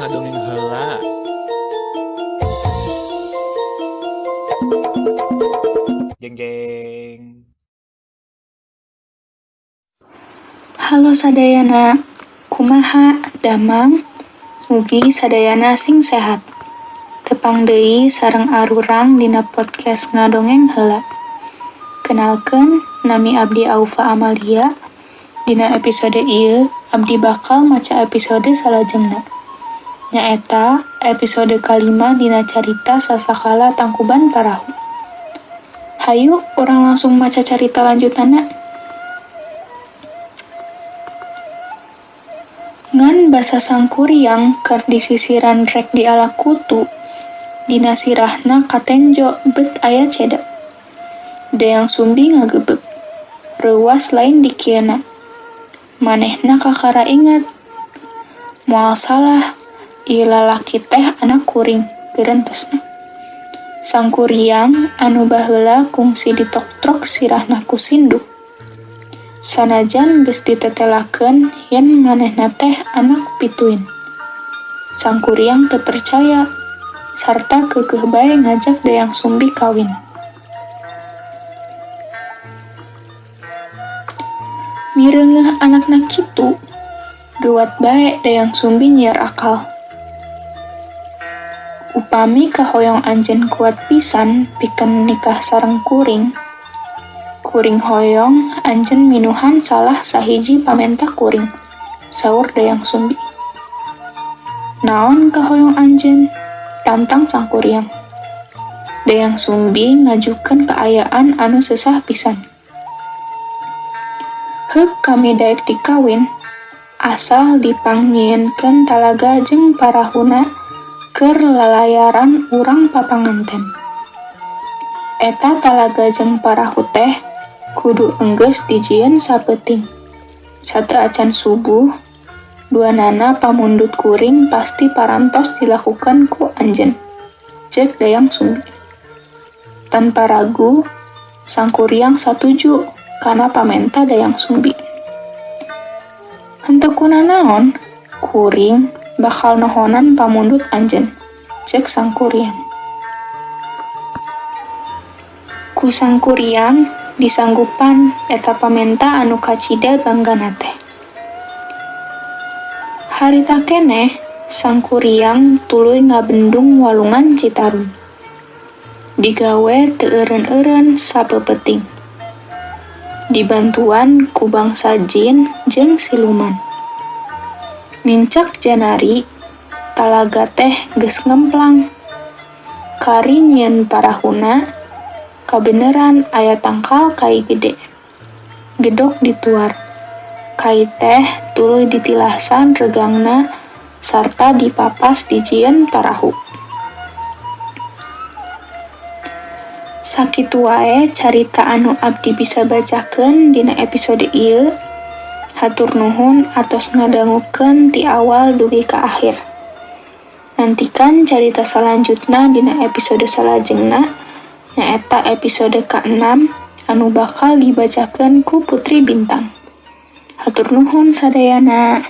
Ngadongeng Heula. Jeng jeng. Halo sadayana, kumaha damang? Mugi sadayana sing sehat. Tepang deui sareng arurang dina podcast Ngadongeng Heula. Kenalkeun, nami abdi Aufa Amalia. Dina episode ieu abdi bakal maca episode salajengna. Nyaeta episode kalima dina carita Sasakala Tangkuban Parahu. Hayu urang langsung maca carita lanjutanna. Ngan basa Sangkuriang keur disisiran rek diala kutu, dina sirahna katenjo bet aya ceda. Dayang Sumbi ngagebeg. Reuwas lain dikieuna. Manehna kakara inget. Moal salah, ieu lalaki teh anak kuring, gerentesna. Sangkuriang anu baheula kungsi ditoktrok sirahna ku Sindu. Sanajan geus ditetelakeun yen manehna teh anak pituin. Sangkuriang teu percaya, sarta keukeuh bae ngajak Dayang Sumbi kawin. Mireungeuh anakna kitu, geuwat bae Dayang Sumbi nyiar akal. Upami kahoyong anjeun kuat pisan pikeun nikah sareng kuring, kuring hoyong anjeun minuhan salah sahiji pamenta kuring, saur Dayang Sumbi. Naon kahoyong anjeun? Tantang Sangkuriang. Dayang Sumbi ngajukeun kaayaan anu sesah pisan. Heuk kami daek dikawin, asal dipangnyieunkeun talaga jeung parahuna keur lalayaran urang papanganten. Eta talaga jeung parahu teh kudu enggeus dijieun sapeuting. Sateuacan subuh, duanana pamundut kuring pasti parantos dilakukan ku anjeun, ceuk Dayang Sumbi. Tanpa ragu, Sangkuriang satuju kana pamenta Dayang Sumbi. Henteu kunanaon, kuring bakal nohonan pamundut anjeun, ceuk Sangkuriang. Ku Sangkuriang disanggupan eta pamenta anu kacida banggana teh. Harita keneh Sangkuriang tuluy ngabendung walungan Citarum. Digawe teu eureun-eureun sapeupeting. Dibantuan ku bangsa jin jeung siluman. Nincak janari, talaga teh geus ngemplang. Kari nyieun parahuna, kabeneran aya tangkal kai gede. Gedok dituar. Kai teh tuluy ditilasan regangna sarta dipapas dijieun parahu. Sakitu wae carita anu abdi bisa bacakeun dina episode ieu. Hatur nuhun atos ngadangukeun ti awal dugi ka akhir. Nantikan carita salanjutna dina episode salajengna, nyaeta episode ka-6 anu bakal dibacakeun ku Putri Bintang. Hatur nuhun sadayana.